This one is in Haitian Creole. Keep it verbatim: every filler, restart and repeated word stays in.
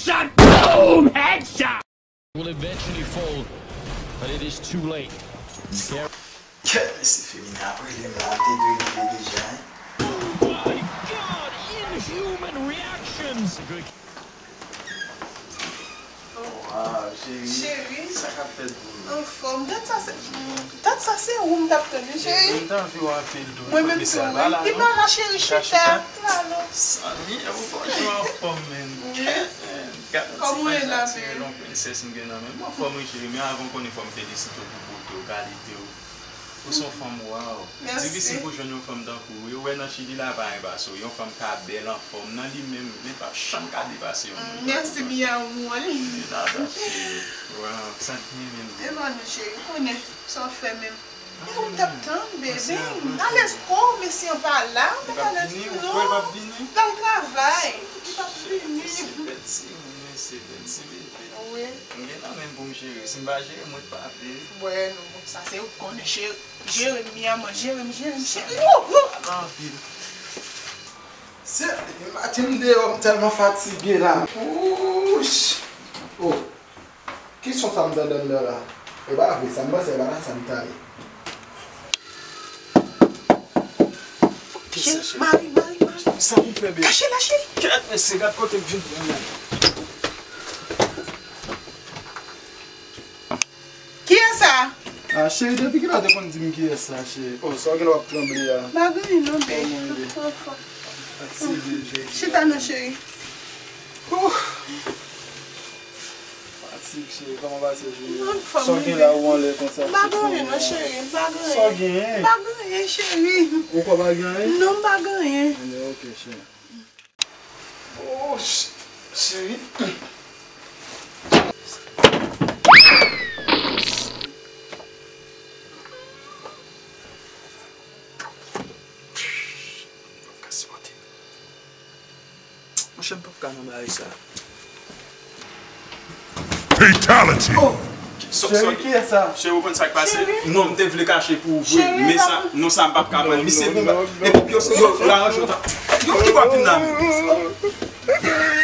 Shot! Boom! Headshot! Will eventually fall, but it is too late. Kèt mesye, feminen ap rele m la, m te dwe rive deja, hein. Oh my God! Inhuman reactions! Waw, cheri. Cheri. Sa k ap fèt pou nou? Anfòm. Dat sa se, dat sa se ou m t ap tann wi, cheri. Mwen menm tou, wi. Li pa la, cheri, chita. La non. Zanmi, ou fò jwe anfòm, menn. Kòman w ye la, bebe? Yon prensès m gen nan men m. Anfòm, wi, cheri, men avan w konnen fò m felisite w pou bote w, kalite w. Ou se yon fanm, waw. Mèsi. Difisil pou jwenn yon fanm tankou ou. Yo wè nan Chili la pa gen pase w. Yon fanm ka bèl, anfòm nan li menm, men p ap janm ka depase yon moun. Mèsi, mi amor. Nada, cheri. Waw, sa byen menm. E pa nou, cheri, konnen sa w fè menm. E ou t ap tann, bebe. Alèz twò, mesye an pa la. Li p ap vini, ou kwè l p ap vini? L al travay. Li p ap vini. Se bèt ti moun, mesye, bèt ti bebe. Wi. M gen nan men m pou m jere. Si m pa jere, mwen pa vle. Bwè non, sa se ou k konnen, cheri. Jeremi a man, Jeremi, Jeremi, cheri. Wou, wou. Ala anpil. Se, maten m deyò, m tèlman fatige la. Wouch. Oh. Ki son sa m tande anndan la? E pa vre, sa m panse a, e pa la sa m ta ye. Cheri, mari, mari, mari. Sa pou m fè, bebe? Kache la, cheri. Kèt, mesye, gad kote m vin pran la. Kiyès sa? Ah, cheri, depi kilè w te konn di m kiyès sa, cheri? Oh, sa w gen w ap tranble a? M pa gen anyen non, bebe. Kòman w ye? Fatige, cheri. Chita non, cheri. Ouh. Fatig, cheri, kòman pase jounen an? Sa w gen la ou anlè konsa? M pa gen anyen non, cheri, m pa gen anyen. Sa w genyen? M pa gen anyen, cheri. Ou kwè w pa gen anyen? Non, m pa gen anyen. Anben, ok, cheri. Oh, ch-, cheri. Monchè, m p ap ka nan bagay sa. Fatality! Oh! Cheri, kiyès sa? Cheri, ou konn sa k pase? Cheri. Non, m te vle kache pou ou vre, men sa, non, sa m p ap ka pran. Misye gon ba-, epi yo, yo, yo aranje w ta. Yo, ki w ap vin la menm?